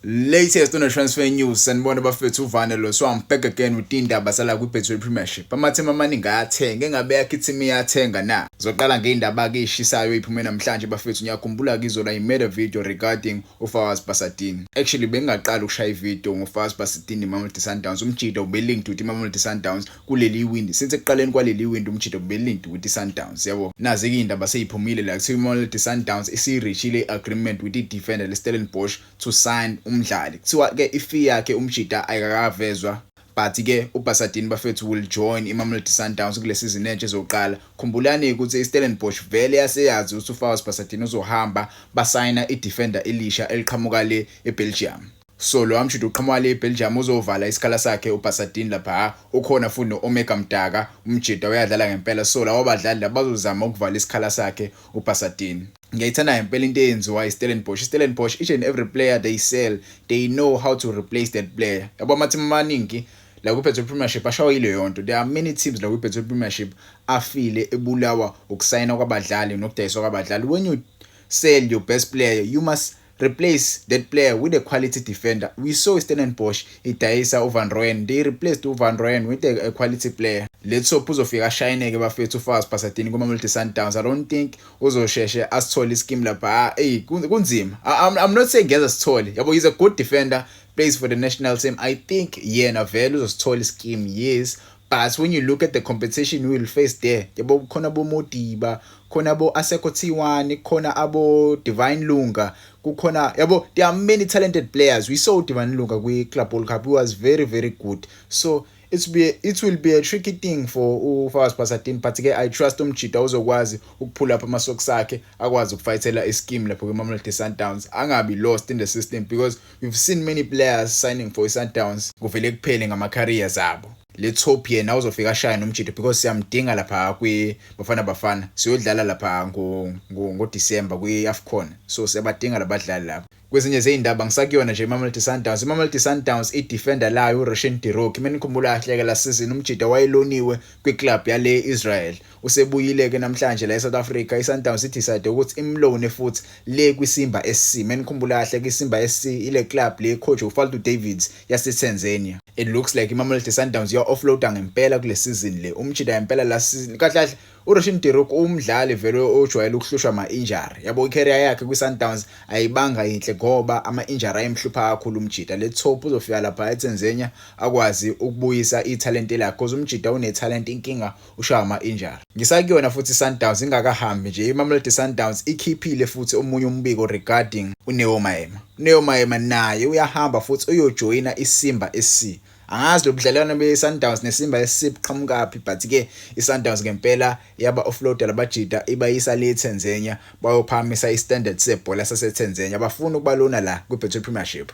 Latest on the transfer news, sanibona bafethu, uvane lo. So I'm back again with indaba sala kwi-Betway Premiership. Amathemu amaningi ayathenga, engabe yakhe i-team iyathenga na? Zoqala ngey'ndaba ke ey'shisayo ey'phume namhlanje, bafethu. Ngiyakhumbula kizolo I made a video regarding uFawaaz Basadien. Actually, bengingaqala ukushaya ivideo ngoFawaaz Basadien neMamelodi Sundowns. Umjita ube-linked with iMamelodi Sundowns kuleli windi. Since ekuqaleni kwaleli windi umjita ube-linked with i-Sundowns, yabo. Nazi-ke iy'ndaba sey'phumile la, kuthiwa iMamelodi Sundowns isiyi-reachile i-agreement with i-defender le-Stellenbosch to sign umdlali. Kuthiwa-ke i-fee yakhe umjita ayikakavezwa, but-ke uBasadien, bafethu, will join iMamelodi Sundowns kule season entsha ezoqala. Khumbulani ukuthi iStellenbosch vele yaseyazi ukuthi uFawaaz Basadien uzohamba, basayina i-defender elisha eliqhamuka le eBelgium. So lo mjita uqhamuka le eBelgium uzovala isikhala sakhe uBasadien lapha. Ukhona futhi no-Omega Mdaka, umjita uyadlala ngempela, so labo badlali laba bazozama ukuvala isikhala sakhe uBasadien. Ngiyayithanda ngempela into eyenziwa iStellenbosch. IStellenbosch, each and every player they sell, they know how to replace that player, yabo. Amateam amaningi la kwi-Betway Premiership ashawa yileyo nto. There are many teams la kwi-Betway Premiership afile ebulawa ukusayina kwabadlali nokudayiswa kwabadlali. When you sell your best player, you must replace that player with a quality defender. We saw Stellenbosch idayisa uVan Rooyen, they replaced uVan Rooyen with a quality player. Let's hope uzofika ashayineke, bafethu, uFawaaz Basadien kuma-Mamelodi Sundowns. I don't think uzosheshe asithole iskim lapha. Hey, kunzima. I'm not saying ngeze sithole, yabo. He's a good defender, plays for the national team. I think yena vele uzosithola iskim, yes, but when you look at the competition we will face there, yabo, khona bo Modiba, khona bo Asekho T1, khona abo Divine Lunga, kukhona, yabo, there are many talented players. We saw Divine Lunga kwi Club World Cup, he was very, very good. So it will be a tricky thing for uFawaaz Basadien, but ke I trust umjita uzokwazi ukupull up ama-socks akhe, akwazi ukufightela iskim lapho kwiMamelodi Sundowns, angabi lost in the system, because we've seen many players signing for iSundowns kuvele kuphele ngama-careers abo. Let's hope yena uzofika ashaya nomjita, because siyamdinga lapha kwi Bafana Bafana, siyodlala lapha ngo December kwi AFCON, so siyabadinga labadlali lapha. Kwezinye zey'ndaba ngisakuyona nje iMamelodi Sundowns, iMamelodi Sundowns i-defender layo uRoshan De Reuck, mina ngikhumbula kahle ke la season umjita wayeloniwe kwi-club yale Israel, usebuyile ke namhlanje la eSouth Africa. iSundowns idecide ukuthi imlone futhi le kwiSimba SC. Mina ngikhumbula kahle ke iSimba SC ile club le coach uFadlu Davids yase Tanzania. It looks like iMamelodi Sundowns ya offloada ngempela kule season le umjita ngempela la season. Kahle kahle uRoshan De Reuck umdlali vele ojwayele ukuhlushwa ama-injury, yabo. I-career yakhe kwi-Sundowns ayibanga yinhle ngoba ama-injury ayemhlupha kakhulu umjita. Let's hope uzofika lapha eTanzania akwazi ukubuyisa ithalente lakhe, because umjita une-talent, inkinga ushaya ama-injury. Ngisakuyona futhi iSundowns, ingakahambi nje, iMamelodi Sundowns ikhiphile futhi omunye umbiko regarding uNeo Maema. uNeo Maema naye uyahamba futhi uyojoyina iSimba SC. Angazi lo budlelwano be-Sundowns neSimba SC buqhamukaphi, but ke iSundowns ngempela yaba offload labajita, ibayisa le Tanzania bayophakamisa i-standard sebhola saseTanzania. Bafuna ukubalona la kwi-Betway Premiership,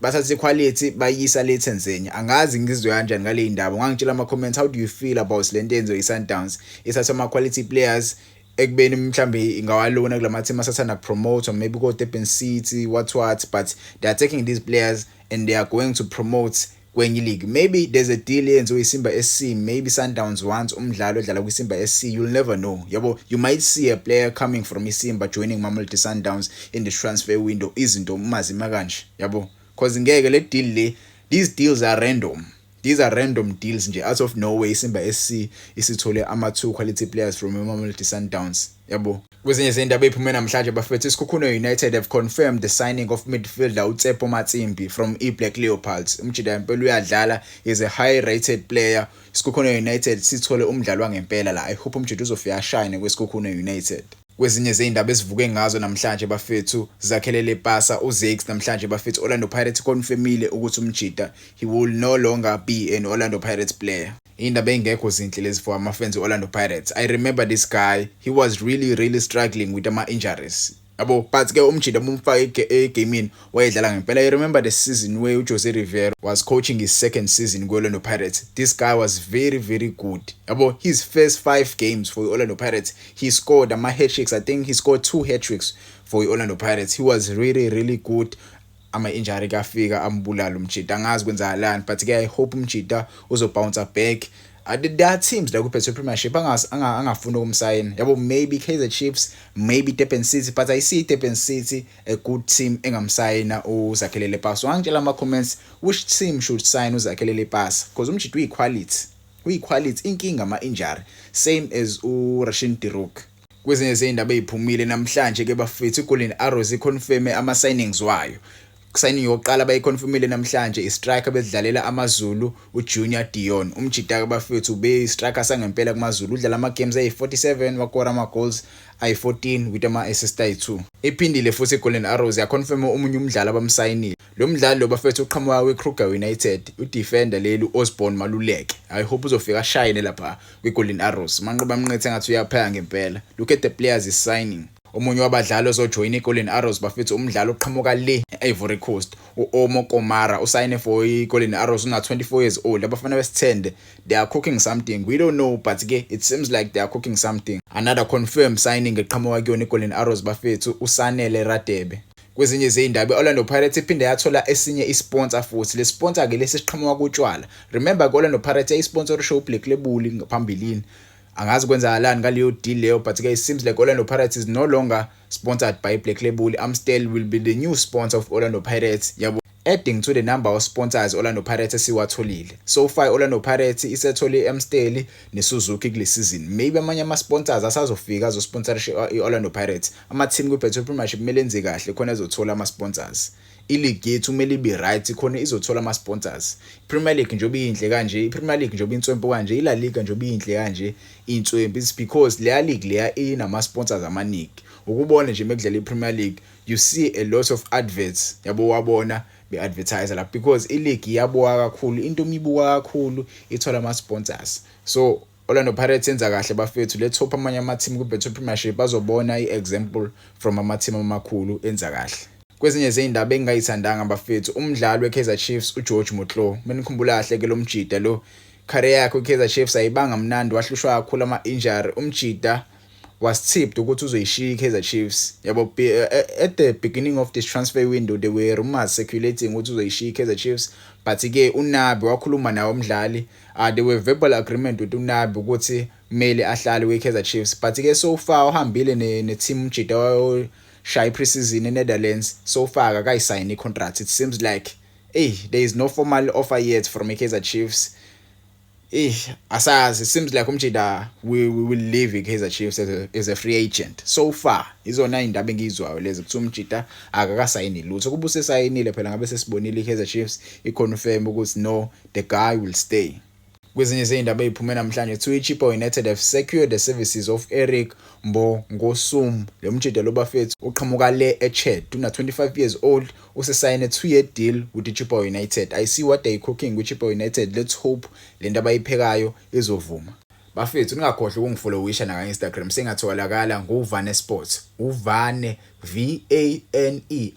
bathatha iquality bayisa le Tanzania. Angazi ngizwe kanjani ngale ndaba, ungangitshela ama comments, how do you feel about le nto yenziwe iSundowns, ithatha ama quality players ekubeni mhlambe ingawalona kulama team asathanda kupromote or maybe ko Durban City, what what, but they are taking these players and they are going to promote kwenye league. Maybe there's a deal eyenziwe iSimba SC, maybe Sundowns wants umdlalo odlala kwiSimba SC, you'll never know, yabo. You might see a player coming from iSimba joining Mamelodi Sundowns in the transfer window, izinto mazima kanje, yabo, because ngeke le deal le, these deals are random. These are random deals nje, out of nowhere iSimba SC isithole ama two quality players from iMamelodi Sundowns, yabo. Kwezinye izindaba eziphume namhlanje, bafethu, iSekhukhune United have confirmed the signing of midfielder uTsepo Matsimbi from iBlack Leopards. Umjita impela uyadlala, is a high rated player. iSekhukhune United sithole umdlalo wangempela la. I hope umjita uzofika shine kweSekhukhune United. Kwezinye zey'ndaba esivuke ngazo namhlanje, bafethu, Zakhele Lepasa, uZakes, namhlanje, bafethu, Orlando Pirates confirmile ukuthi umjita, he will no longer be an Orlando Pirates player. Indaba engekho zinhle lezi for ama-fans e-Orlando Pirates. I remember this guy, he was really, really struggling with ama-injuries, yabo, but ke umjita umfake egamini wayedlala ngempela. I remember the season where uJose Rivero was coaching his second season ku-Orlando Pirates. This guy was very, very good, yabo. His first 5 games for Orlando Pirates, he scored ama-hat-tricks. I think he scored two hat-tricks for Orlando Pirates. He was really, really good. Ama-injury kafika ambulala umjita, angazi kwenzakalani, but ke I hope umjita uzobounce back. There are teams la ku-Betway Premiership angafuni ukumsayina, yabo, maybe Kaizer Chiefs, maybe Durban City, but I see Durban City a good team engamsayina uZakhele Lepasa. Wangitshela ama-comments which team should sign uZakhele Lepasa, because umjita uyi-quality, uyi-quality. Inkinga ama-injury, same as uRushine De Reuck. Kwezinye zey'ndaba ey'phumile namhlanje ke bafethu, iGolden Arrows iconfirme ama-signings wayo. Signing yokuqala bayiconfirmile namhlanje, i-striker bedlalela AmaZulu, uJunior Dion. Umjita ke bafethu ube-striker sangempela kumaZulu, udlala ama-games ayi-47, wakora ama-goals ayi-14 with ama-assist ayi-2. Iphindile futhi iGolden Arrows yaconfirma omunye umdlali abamsayinile. Lo mdlali lo bafethu uqhamuka kwi-Kruger United, udefender leli, Osborne Maluleke. I hope uzofika ashayine lapha kwi-Golden Arrows. Manqoba Mnqithi engathi uyapheka ngempela. Look at the players is signing. Omunye wabadlali ozojoyina iGolden Arrows bafethu, umdlali oqhamuka le e-Ivory Coast, u-Omo Komara, usayine for iGolden Arrows, una 24 years old. Abafana besithende, they are cooking something, we don't know, but ke it seems like they are cooking something. Another confirmed signing eqhamuka kuyona iGolden Arrows bafethu, uSanele Radebe. Kwezinye zey'ndaba, i-Orlando Pirates iphinde yathola esinye isponsor futhi. Le sponsor ke lesi siqhamuka kutshwala. Remember ke, Orlando Pirates yayisponsorishe uBlack Label ngaphambilini. Angazi kwenzakalani ngaleyo deal leyo, but ke it seems like Orlando Pirates is no longer sponsored by Black Label. Amstel will be the new sponsor of Orlando Pirates, yabo, adding to the number of sponsors Orlando Pirates esiwatholile so far. Orlando Pirates isethole i-Amstel neSuzuki kule season. Maybe amanye ama-sponsors asazofika azosponsorisha i-Orlando Pirates. Ama-team kwi-Betway Premiership kumele enze kahle khona ezothola ama-sponsors. I-league yethu kumele ibe right khona izothola ama-sponsors. Premier League njengoba iyinhle kanje, i-Premier League njengoba inswempu kanje, i-La Liga njengoba iyinhle kanje inswempu, it's because leya league leya inama-sponsors amaningi. Ukubona nje mekudlala i-Premier League, you see a lot of adverts, yabo, wabona be-advertise lapho because i-league iyabuka kakhulu into, imibuka kakhulu, ithola ama-sponsors. So Orlando Pirates yenza kahle bafethu. Let's hope amanye ama-team ku-Betway Premiership bazobona i-example from ama-team amakhulu enza kahle. Kwezinye zey'ndaba engingayithandanga bafethu, umdlali we-Kaizer Chiefs uGeorge Motlou. Menikhumbula kahle ke, lo mjida lo, career yakhe kwi-Kaizer Chiefs ayibanga mnandi, wahlushwa kakhulu ama-injury. Umjida was tipped ukuthi uzoyishiya i-Kaizer Chiefs, yabo. At the beginning of this transfer window there were rumors circulating ukuthi uzoyishiya i-Kaizer Chiefs, but ke uNabi wakhuluma nawo umdlali. There were verbal agreement with uNabi ukuthi kumele ahlale kwi-Kaizer Chiefs, but ke so far uhambile ne-team umjida, wayoshaya i-preseason eNetherlands. So far akayisayini i-contract. It seems like, hey, there is no formal offer yet from i-Kaizer Chiefs. Asazi, it seems like umjida we will leave i-Kaizer Chiefs as a free agent. So far izona indaba engiyizwayo lezi, kuthiwa umjida akakasayini lutho. Kuba usesayinile phela ngabe sesibonile i-Kaizer Chiefs iconfirm ukuthi no, the guy will stay. Kwezinye zey'ndaba ey'phume namhlanje, kuthiwa i-Chippa United have secured the services of Eric Mbongosum. Lo mjida lo bafethu uqhamuka le eChad, una 25 years old, usesayine 2-year deal with iChippa United. I see what they cooking with Chippa United. Let's hope le nto abayiphekayo izovuma. Bafethu, ningakhohlwa ukungifollowisha naka Instagram, sengatholakala nguVane Sports, uVane VANE_.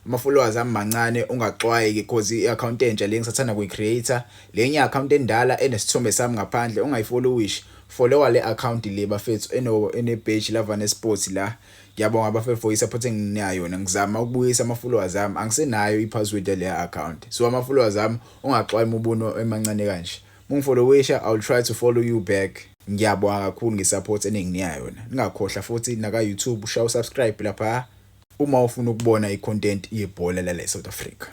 Ama-followers ami mancane, ungaxwayi because i-account entsha le ngisathanda kuyi-create. Lenye account endala enesithombe sami ngaphandle ungayifollowishi. Followa le account le bafethu eno ene-page la Vane Sports la. Ngiyabonga bafethu for i-support enginayo yona. Ngizama ukubuyisa ama-followers ami, angisenayo i-password yale account, so ama-followers ami ungaxwayi uma ubona emancane kanje. Ungifollowisha, I will try to follow you back. Ngiyabonga kakhulu nge-support eninginika yona. Ningakhohlwa futhi naka YouTube, ushaya usubscribe lapha uma ufuna ukubona i-content yebhola la South Africa.